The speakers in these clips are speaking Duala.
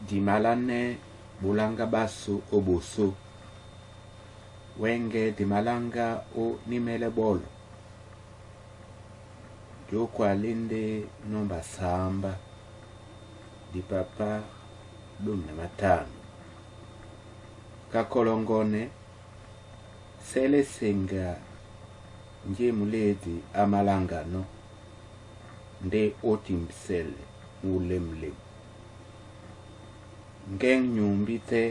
Di malánɛ́ ɓoláŋgá ɓásū ó ɓosó, wɛ́ŋgɛ̄ di maláŋgá ó nímɛ́lɛ́ ɓɔ́lɔ, Jǒkwa lá e ndé nɔ́mba sǎmbá dipapá 15. Ka kɔlɔŋgɔnɛ, sɛ́lɛ́ seŋga njé mulédi á maláŋganɔ́ ndé ó timbisɛlɛ mulemulem. Ŋgɛ́ŋ nyumbí tɛ́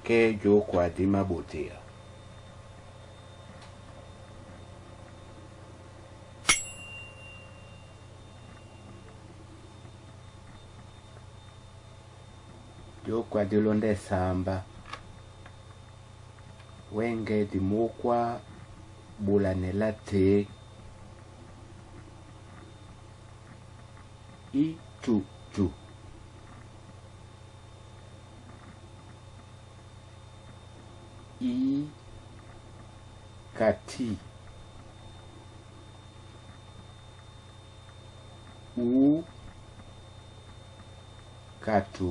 kɛ́ jǒkwa dí máɓotea. Jǒkwa dí lóndɛ́ sǎmbá wɛ́ŋgɛ̄ di mǒkwá ɓolanɛ lá tê. Í tutu. Ǐ ka tí. Ǔ ka tu.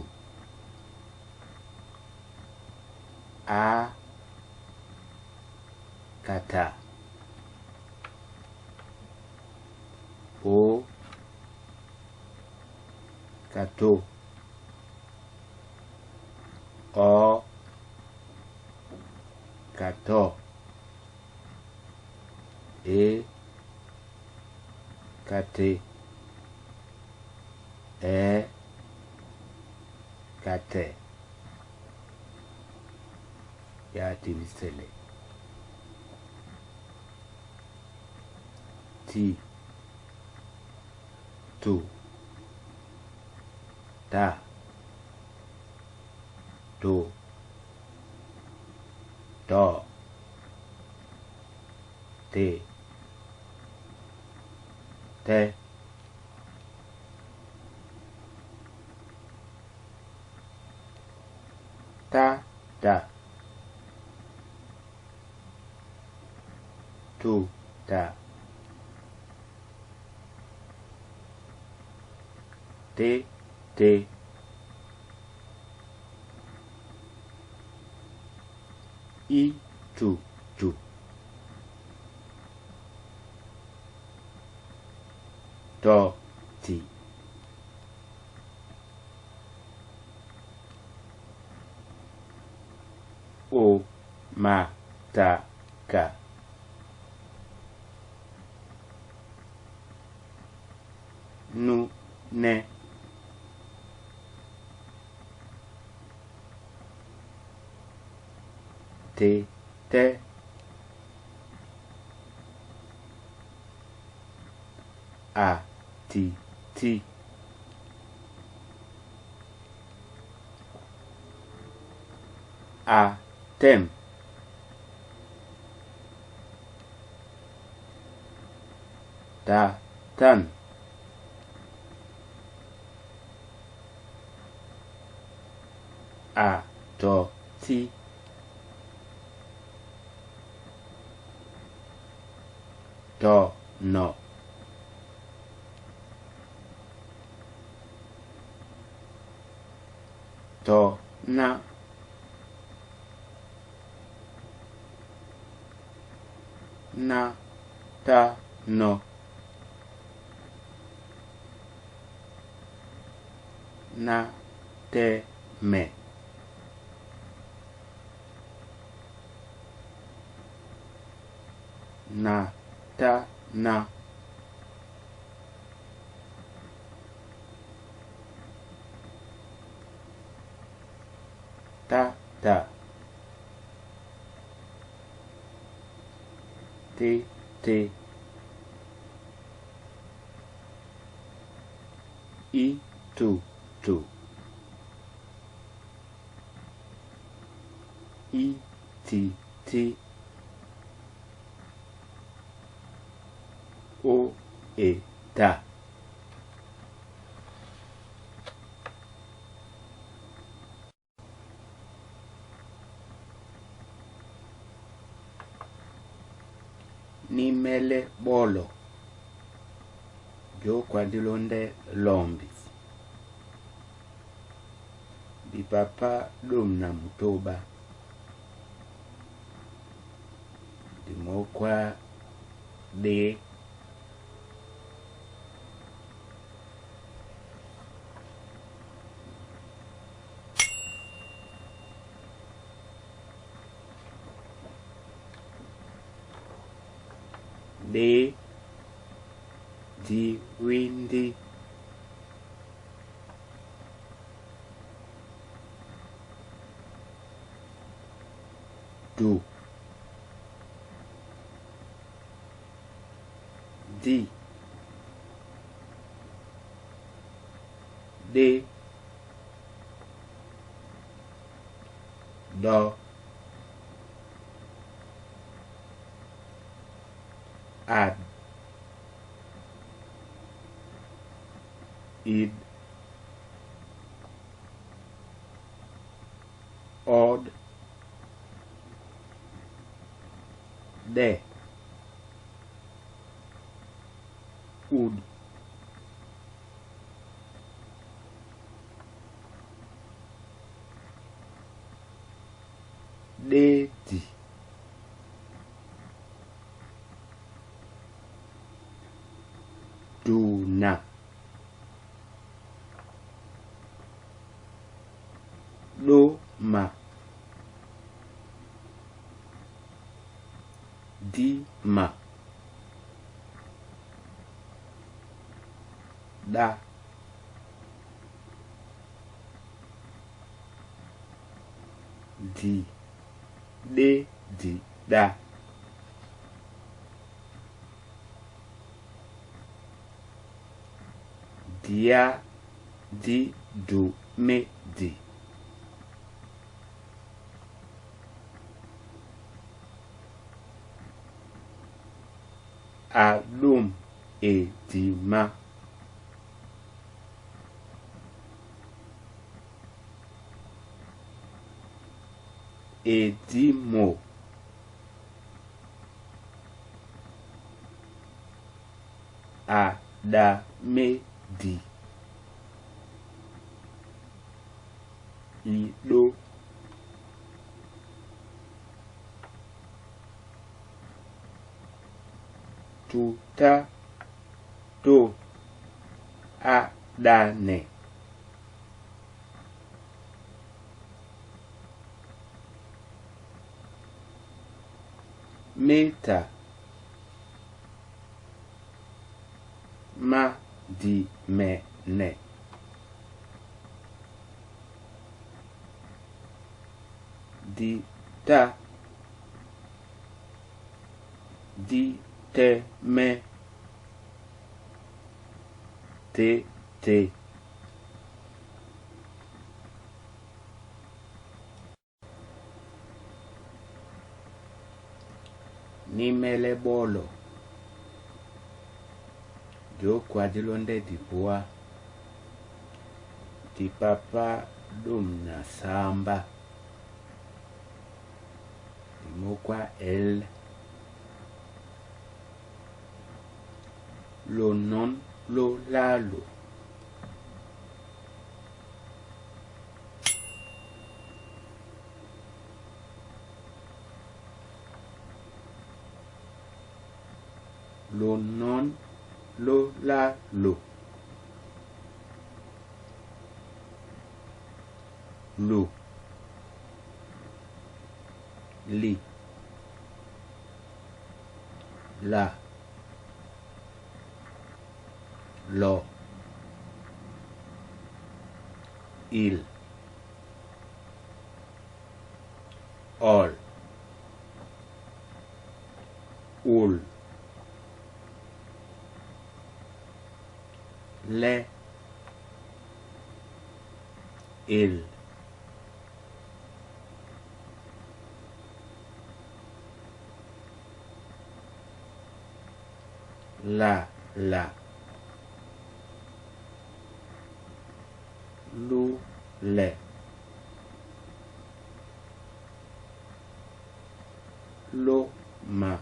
Ǎ ka ta. Ó ka tó. Ɔ̌ ka tɔ́. Ě ka te. Ɛ̌ ka tɛ. Ya timbisɛlɛ. Tí. Tu. Tá. Tó. Tɔ́. Te. Tɛ́. Tá ta. Tu ta. Té te. Í tu tu. Tɔ́ ti. Ó ma ta ka. Nú nɛ́. Te tɛ́. A ti tí. A tɛ́m. Ta tân. A tɔ tí. Tɔ́ nɔ. Tɔ́ ná. Ná tá nɔ́. Ná tɛ́ mɛ. Na tá ná. Tá ta. Té te. Í tu tu. Í ti tí. Ó e ta. Nímɛ́lɛ́ ɓɔ́lɔ, jǒkwa dí lóndɛ́ lɔ́mbi. Dipapá ɗôm na mutóɓá di mɔ́ kwá ɗe. Ɗe di wíndí. Du di ɗe ɗɔ ad id ɔd ɗɛ ud. Ɗédi. Duna. Ɗóma. Díma. Ɗá. Di ɗé di ɗá. Diá dí dumédi. A ɗôm edimá. Edímō. A ɗamédi. Iɗó. Tutá tó á ɗánɛ. Méta má dimɛnɛ. Ditá dí tɛ́mɛ́ tê. Nímɛ́lɛ́ ɓɔ́lɔ̄ dyǒkwa dí lóndɛ́ dibúá. Dipapá ɗôm na sámbá. Di mɔ́ kwá ɛ̌l. Lonɔ́n ló lálo. Lonɔ́n ló lálo. Lu. Li. La. Lɔ. Il. Ɔl. Ul. Lɛ. El. La la. Lu lɛ. Ló ma.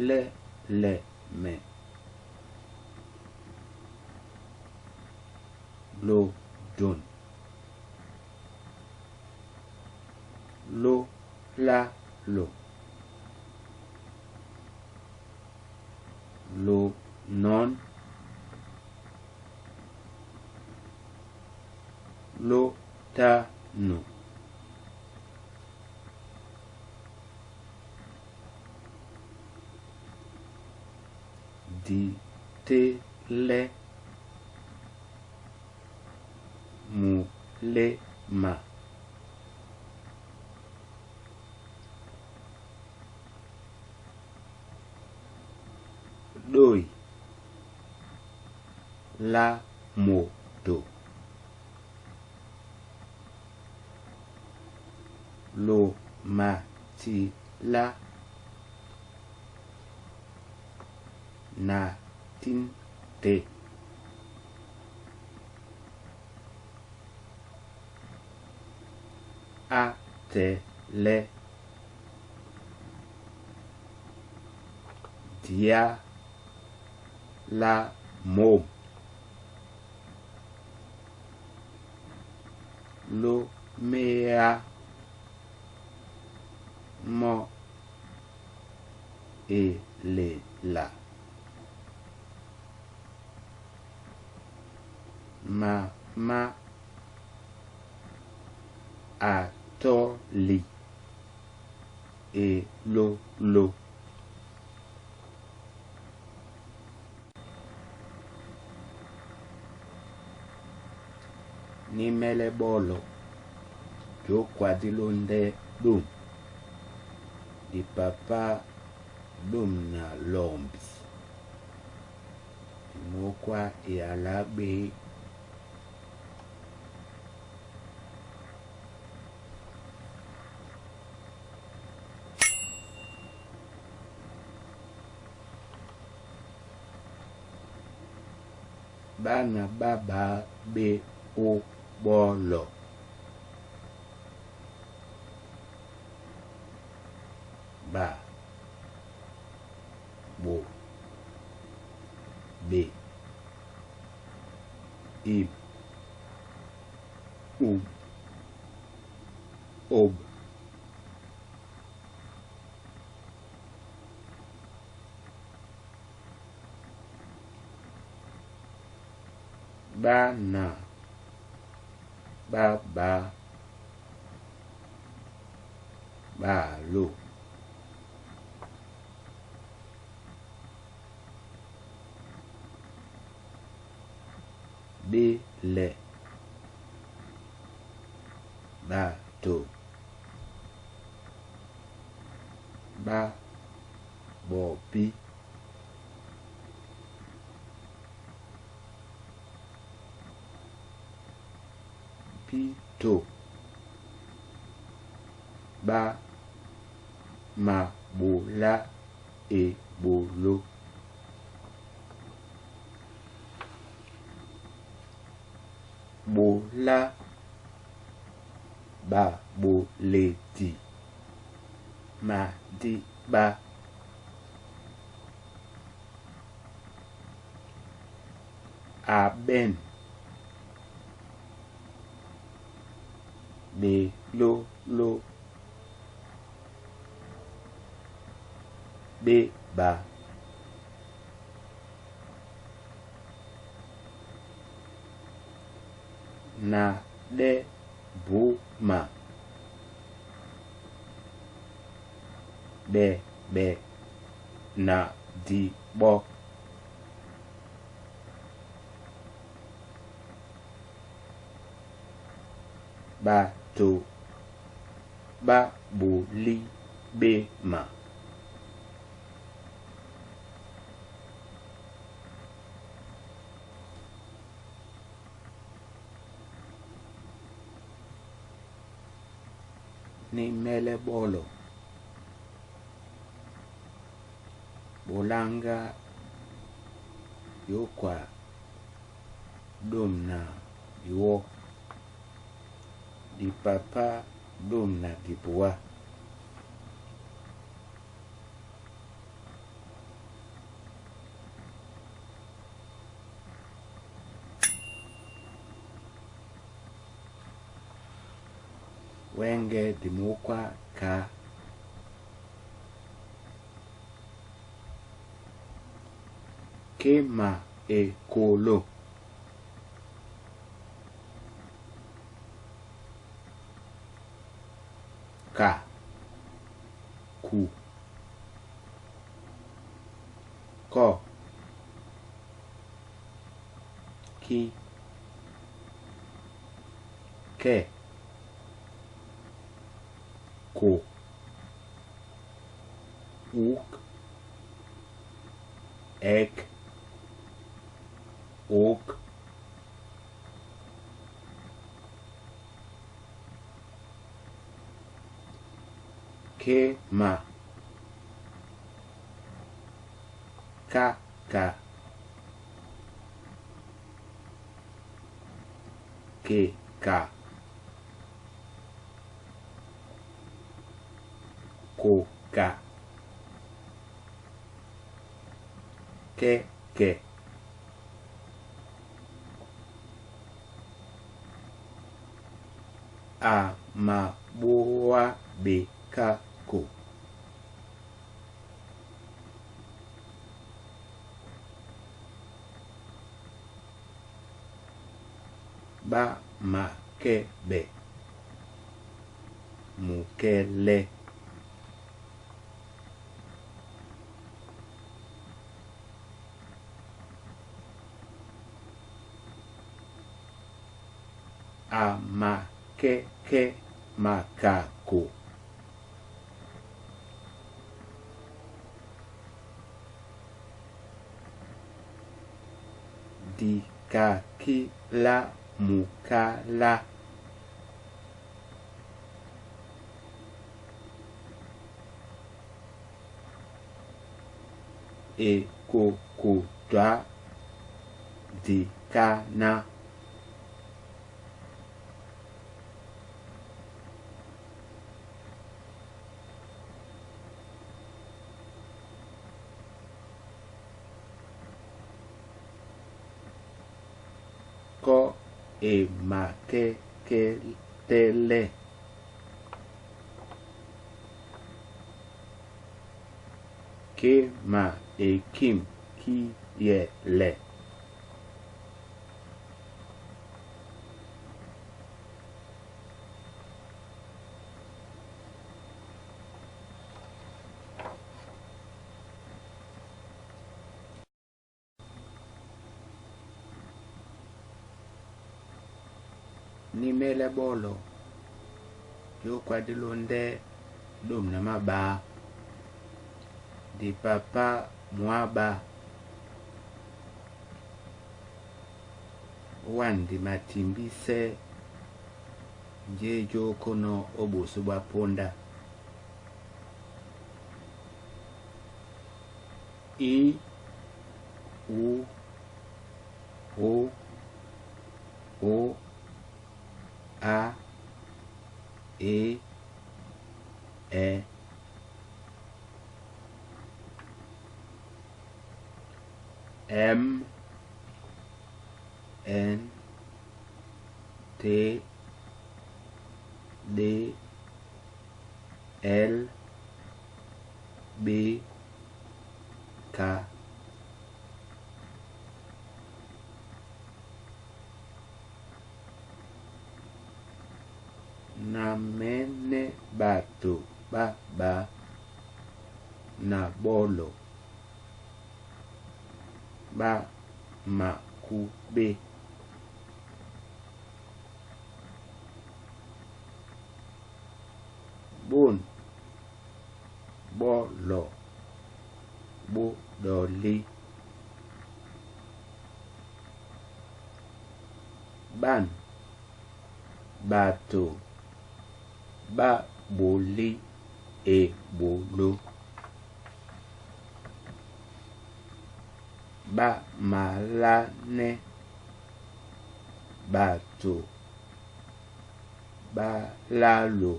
Lɛ́ lɛ mɛ. Ló jôn. Ló lá lô. Ló nɔ̌n. Ló tánò. Di télɛ́ muléma. Ɗôy lá moto. Lomatilá. Na tín tê. Á tɛlɛ́. Diá lá mǒm. Ló méá mɔ́ elela. Mamá a tɔ́li elóló. Ní mɛ́lɛ́ ɓɔ́lɔ̄ jǒkwa dí lóndɛ́ ɗôm, dipapá ɗôm na lɔmbi dimókwá eyalá ɓé. Ɓána ɓá ɓǎ ɓé ó ɓɔ́lɔ̄. Ɓá ɓo ɓe ib ub ob. Ɓána ɓá ɓǎ ɓáalô. Ɓé lɛ́ ɓato ɓá ɓɔpí. Bíto ɓá maɓolá eɓoló. Ɓola ɓaɓoledi madíɓá. Aɓɛ̂n ɓelóló ɓé ɓá. Na ɗɛ́ búma ɓɛɓɛ na diɓɔ́. Ɓato ɓá ɓolí ɓé ma. Ní mɛ́lɛ́ ɓɔ́lɔ̄, ɓoláŋgá yókwa ɗôm na diwɔ́, dipapá ɗôm na dibuá. Wɛ́ŋgɛ̄ di mòókwa kǎ. Kéma ekoló. Ka ku kɔ ki kɛ ko uk ek ok. Kéma káka keka koka kɛ́kɛ́. A mabóá ɓekáko. Ɓá makɛ́ɓɛ mukɛ́lɛ́. A makɛ́kɛ́ makako. Dikaki lá mukálá. Ekokotwá dikáná. Kɔ́ e makɛ́kɛ́tɛ́lɛ. Kéma ekîm kíyɛlɛ. Nímɛ́lɛ́ ɓɔ́lɔ, jókwa dí lóndɛ́ ɗôm na máɓá, dipapá mwǎ ɓā. Wân di matimbísɛ́ njé jókónɔ́ ó ɓosó ɓá póndá. I u o ǒ a e ɛ M N T D L B K. Na mɛ̌nɛ́ ɓato ɓá ɓǎ na ɓɔ́lɔ, ɓá makúɓé. Ɓôn ɓɔ́lɔ ɓó ɗɔlí. Ɓân ɓato ɓá ɓolí eɓoló. Ɓá malánɛ́ ɓato ɓá lálo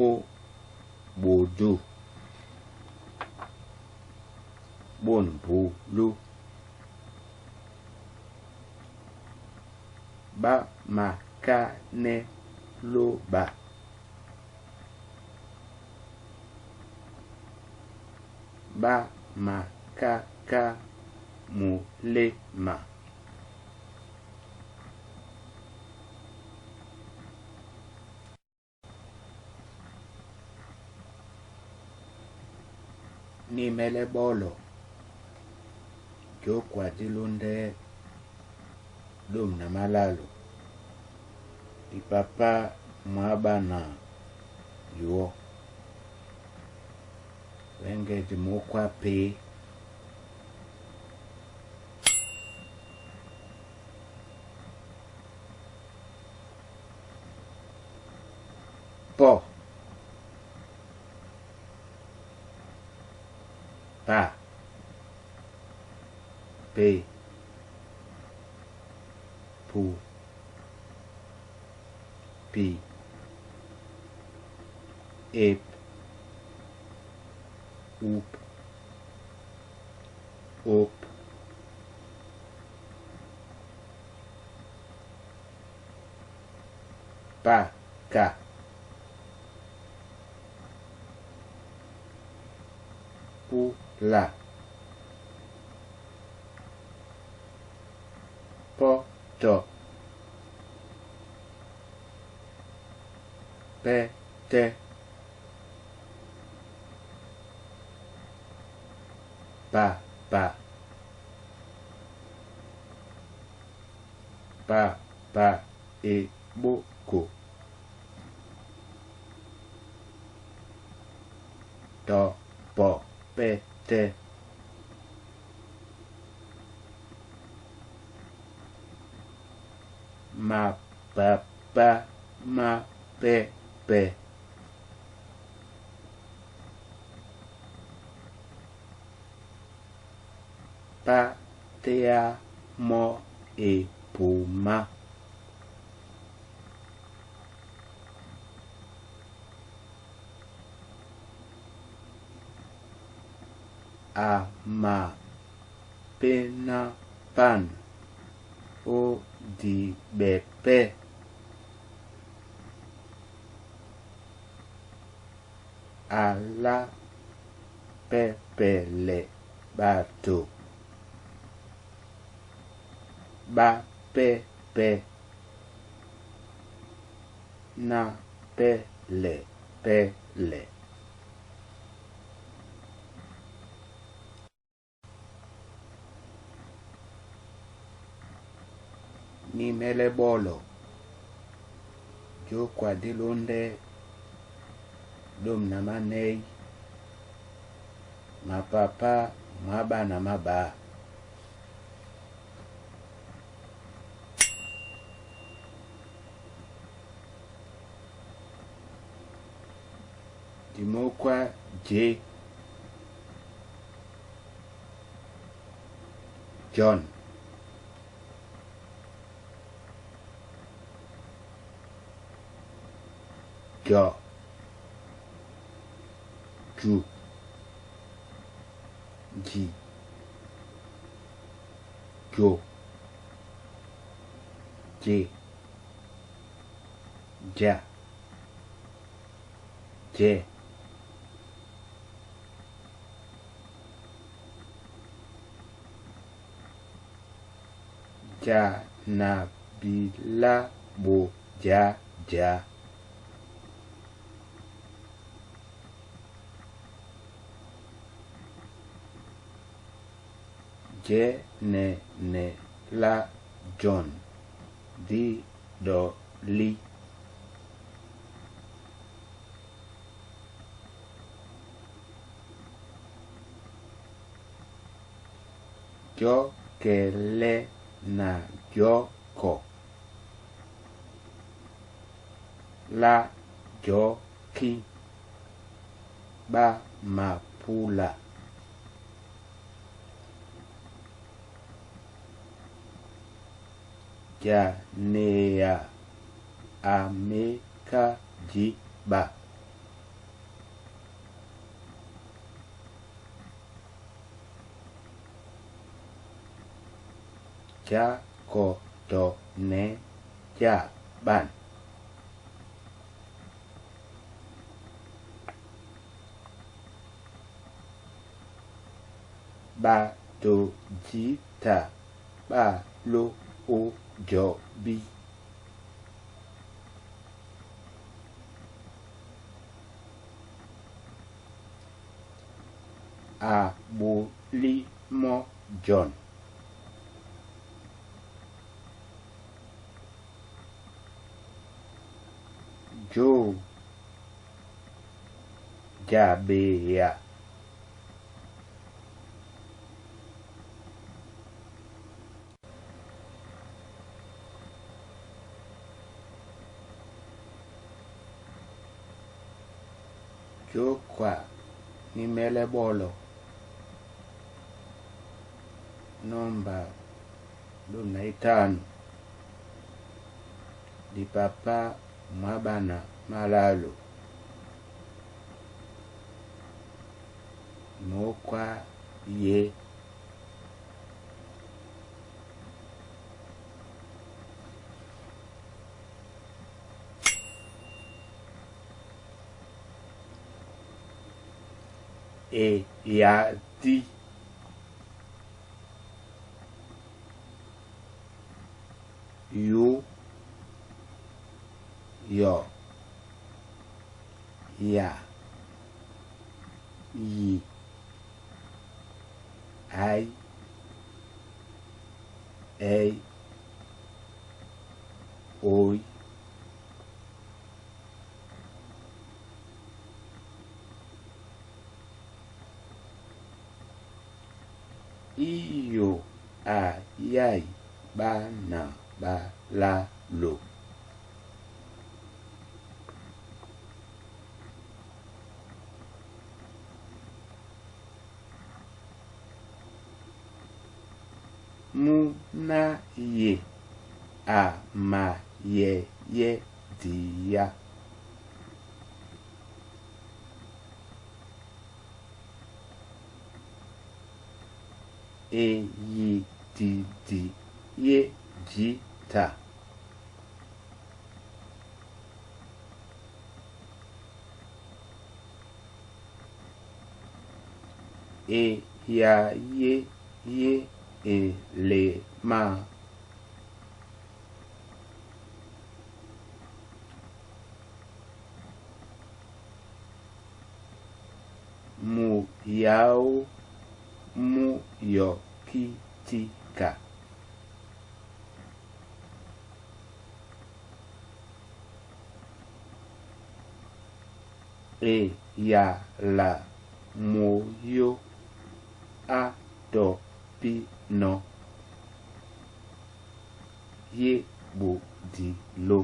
ó ɓodú. Ɓôn bulú. Ɓá makánɛ́ lóɓa. Ɓá makáká muléma. Nímɛ́lɛ́ ɓɔ́lɔ, jǒkwa dí lóndɛ́ ɗôm na málálo dipapá mwǎ ɓá na yuɔ́. Wɛ́ŋgɛ̄ di mǒkwá pé. Pɔ́, pá, pé, pú, pí, ép, úp, óp. Pá, ká. Púla, pɔ́ tɔ́, pɛ́ tɛ́, pá pa, pá pa eɓóko. Tɔ́ pɔ́ pɛ́ tɛ́. Mapapá má pɛ́pɛ̄. Pátéá mɔ́ epomá. A mapéná pân ó diɓɛpɛ́. A lá pɛ́pɛlɛ ɓato ɓá pɛ́ pɛ́ ná pɛ́lɛ̀pɛ́lɛ̀. Nímɛ́lɛ́ ɓɔ́lɔ, jókwa dí lóndɛ́ ɗôm na mánɛ́y, mapapá mwǎ ɓá na máɓǎ. Di mókwá jě, John. Jɔ, ju, ji, jo, je, ja, jɛ́. Ja na bilá ɓoja jǎ. Jɛ́ nɛ nɛ lá Jɔn dí ɗɔlí. Jɔ́kɛlɛ́ na jɔ́kɔ, lá jɔ̌kíŋ ɓá mapúla. Janea a méká jǐɓa. Já kɔtɔ nɛ́ já ɓân. Ɓato jǐta ɓá ló ó jɔbí. A ɓolí mɔ́ jɔ́n. Jǒ jaɓeya. Jókwa nímɛ́lɛ́ ɓɔ́lɔ̄ nɔ́mbà 15 dipapá mwá ɓána málálo mǒkwá yé. Eyadí. Yǔ, Yɔ̀, Yà, Yì, Ǎy, Ɛ́y, Ǒy. Íyo a yái ɓá na ɓálálo. Mú ná ye a mayɛyɛ́ diyá. Eyididi yé jǐta. Eyayé yé elemá. Muyáó mú yɔkí tíka. Eyala mwóyó á tɔpínɔ̄ yé ɓodiló.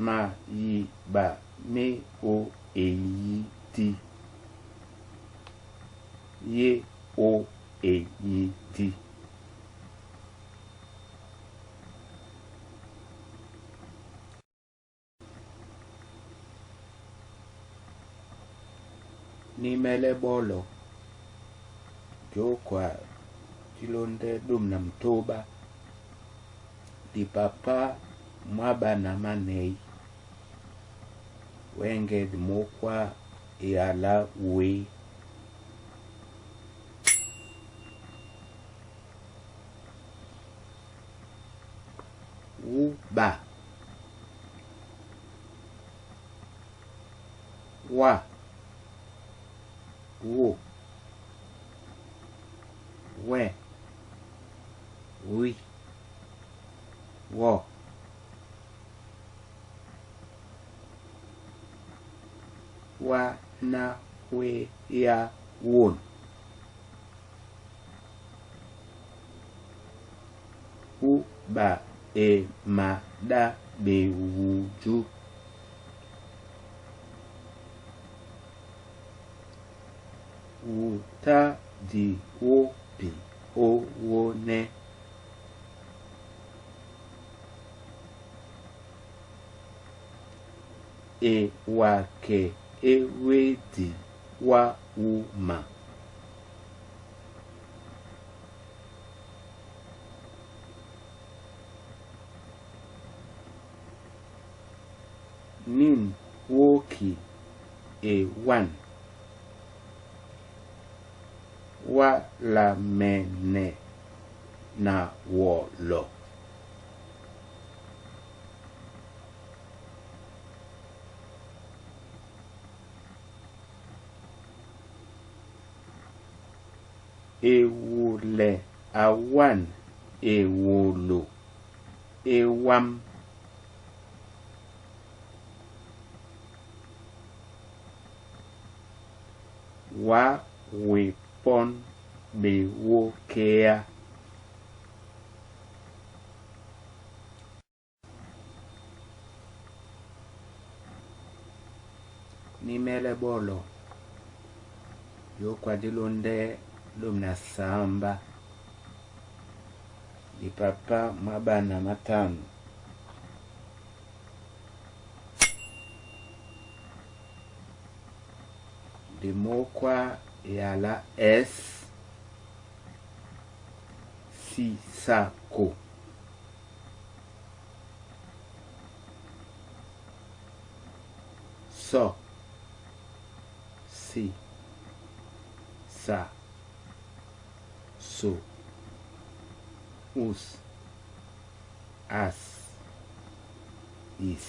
Mayiɓa mé ó eyídí. Yé ó eyídí. Nímɛ́lɛ́ ɓɔ́lɔ̄ jǒkwa dí lóndɛ́ 18 dipapá mwá ɓána mánɛ̌y wɛ́ŋgɛ̄ di mǒkwá yala wěé. Wúɓa, wâ, wô, wɛ̂, wí, wɔ̂. Wá ná wéá wôn. Wúɓa e maɗá ɓewujú. Wutá di wópi ó wónɛ́. Ewakɛ é wédi wá wúma. Nín wóki ewân wá lamɛnɛ na wɔlɔ. Ewolɛ a wân ewolo é wǎm. Wǎ wepɔ́n ɓewókéá. Nímɛ́lɛ́ ɓɔ́lɔ, dyǒkwa dí lóndɛ́ ɗômi na sǎmbá. Ndi papá mwá ɓána mátânɔ. Ndi mókwa yala S, Sisako. Sɔ, si, sa, so, us, as, is.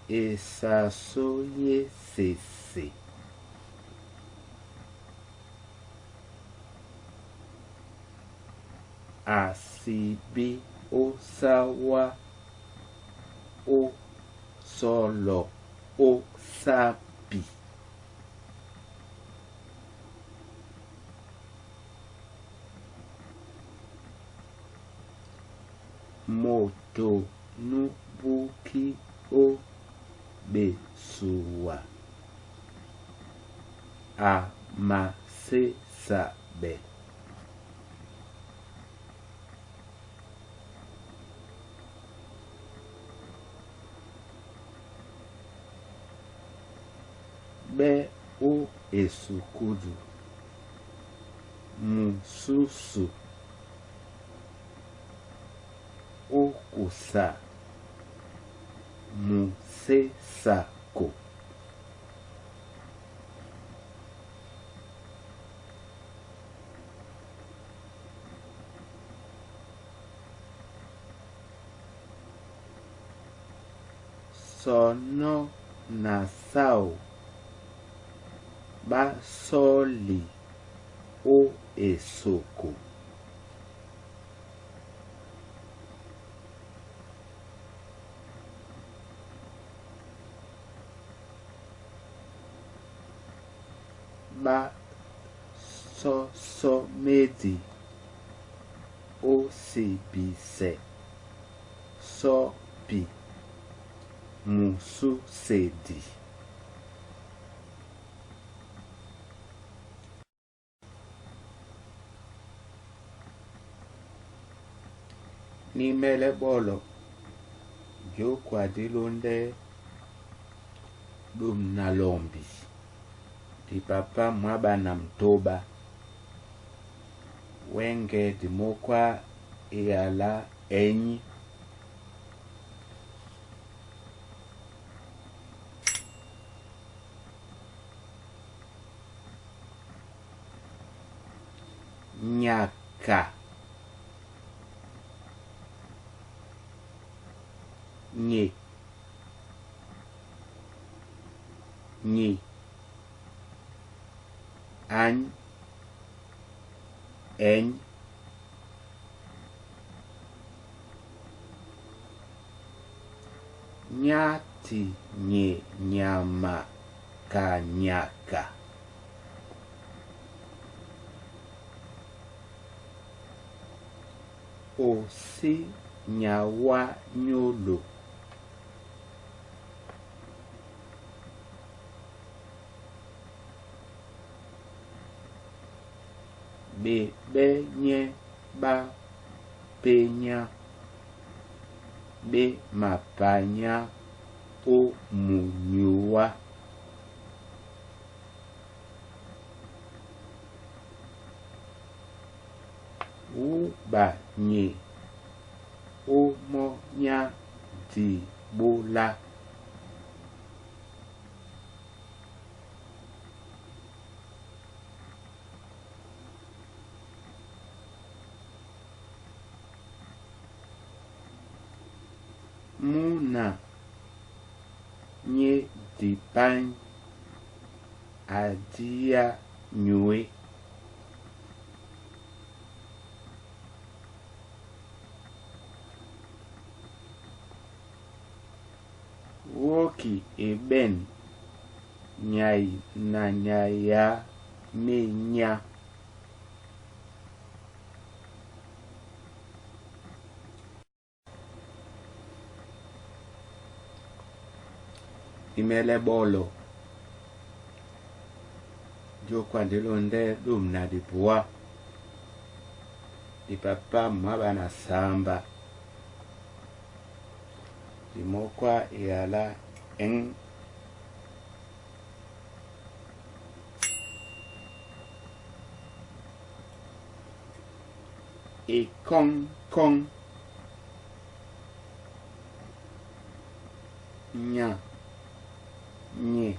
Esasó yé sese. Asibí ó sáwá ó sɔlɔ ó sápi. Moto nú búkí ó ɓesuwa a masésaɓɛ. Ɓɛ́ ó esukúdu, musúsu ó kusa musésako. Sɔnɔ́ na sáo ɓá sɔ́li ó esoko. Ɓá sɔ́sɔ́ médi ó sebisɛ sɔ́pi musúsedi. Nímɛ́lɛ́ ɓɔ́lɔ, jǒkwa dí lóndɛ́ ɗômi na lɔmbi. Ndi papá mwá ɓána m̀tóɓá. Wɛ́ŋgɛ̄ di mókwa yala ɛ́ny. Nyaka nye nyi any eny. Nyáti nye nyama kanyaka. O sí nyawá nyólo. Ɓeɓɛ́ nyɛ́ ɓá pényá ɓé mapanyá ó munyuá. Wúɓa nye nyá diɓólá. Mú na nyé dipán a díá nyǔ é. Wɔ́ki e ɓɛ̂n nyay na nyay á ményá. Nímɛ́lɛ́ ɓɔ́lɔ, Jókwa ndé lóndɛ́ ɗômu na dibúá, dipapá mwáɓá na sǎmbá, di mɔ́ kwá eyalá ɛ̂ŋ. Ekɔ́ŋkɔ́ŋ. Nya, nyɛ,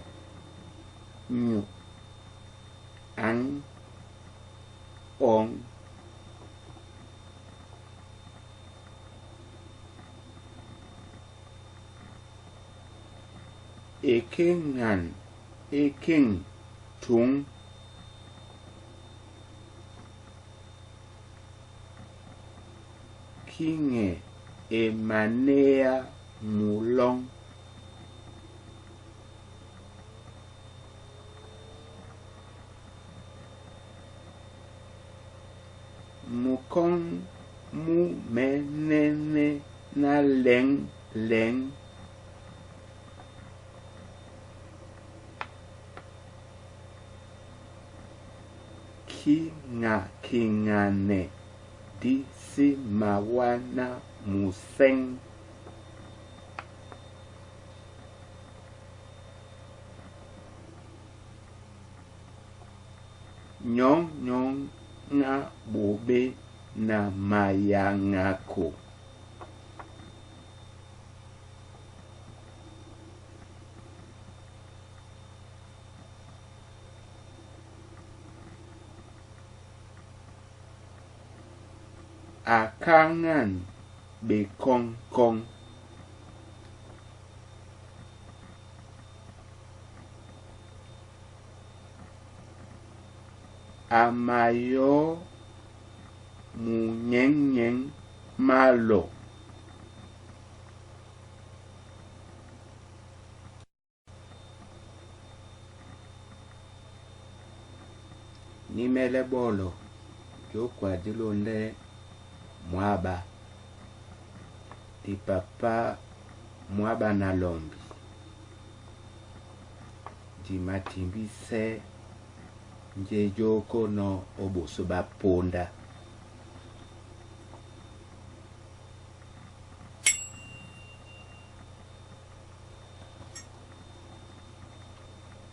nyu, aŋ, ɔŋ. Ekéŋan é kéŋ tuŋ. Kíŋɛ e manéá mulɔ́ŋ. Mukɔ́ŋ mú mɛ̌nɛ́nɛ́ ná lɛ̌ŋ-lɛ̌ŋ. Kíŋakiŋanɛ dí sí mawáná musɛ̂ŋ. Nyɔ̌ŋ nyɔ̌ŋ á ɓoɓé na mayaŋako. A káŋan ɓekɔ́ŋkɔ́ŋ. A mayɔ̌ munyɛ̌ŋnyɛ̌ŋ má lɔ. Nímɛ́lɛ́ ɓɔ́lɔ, Jókwa dí lóndɛ́ mwáɓá, dipapá mwáɓá na lɔmbi, di matimbísɛ́ njé jókónɔ́ ó ɓosó ɓá póndá.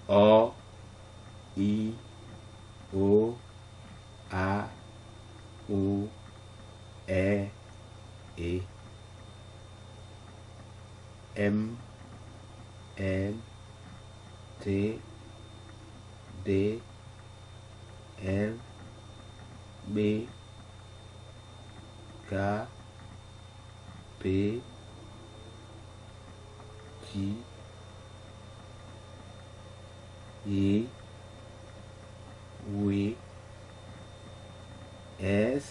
Ɔ, I, O, A, U, Ɛ, E, M, N, T, D, L, B, K, P, Q, I, W, S,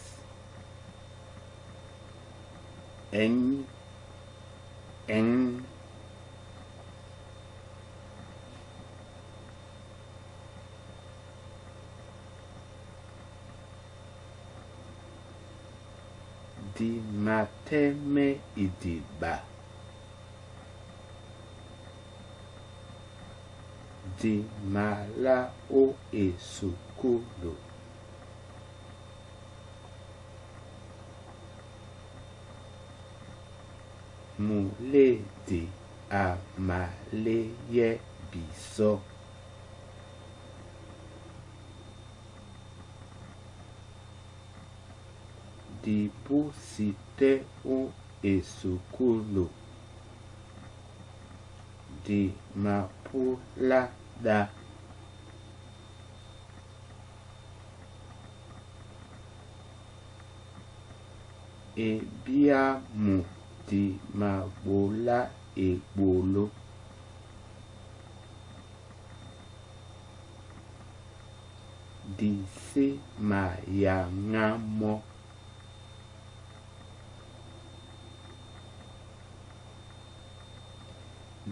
N, N. Di matɛ́mɛ́ idiɓa, di malá ó esukúlu. Mulédi a maléyɛ́ bisɔ́. Dibúsi tɛ́ ó Esukúlu. Di mapúlá ɗá. Ebyámu di maɓolá eɓoló. Di sí mayaŋá mɔ́.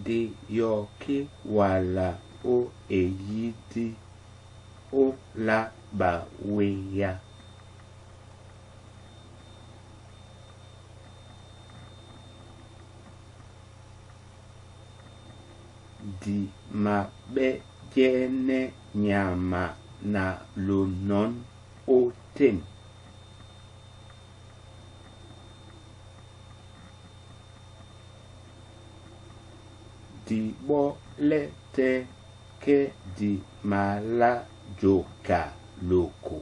Di yɔkí wala ó eyídí ó lá ɓawéyá. Di maɓɛ́jɛ́nɛ́ nyama na lonɔ̌n ótên. Di ɓɔ́lɛ́ tɛ́ kɛ́ di malá joka loko.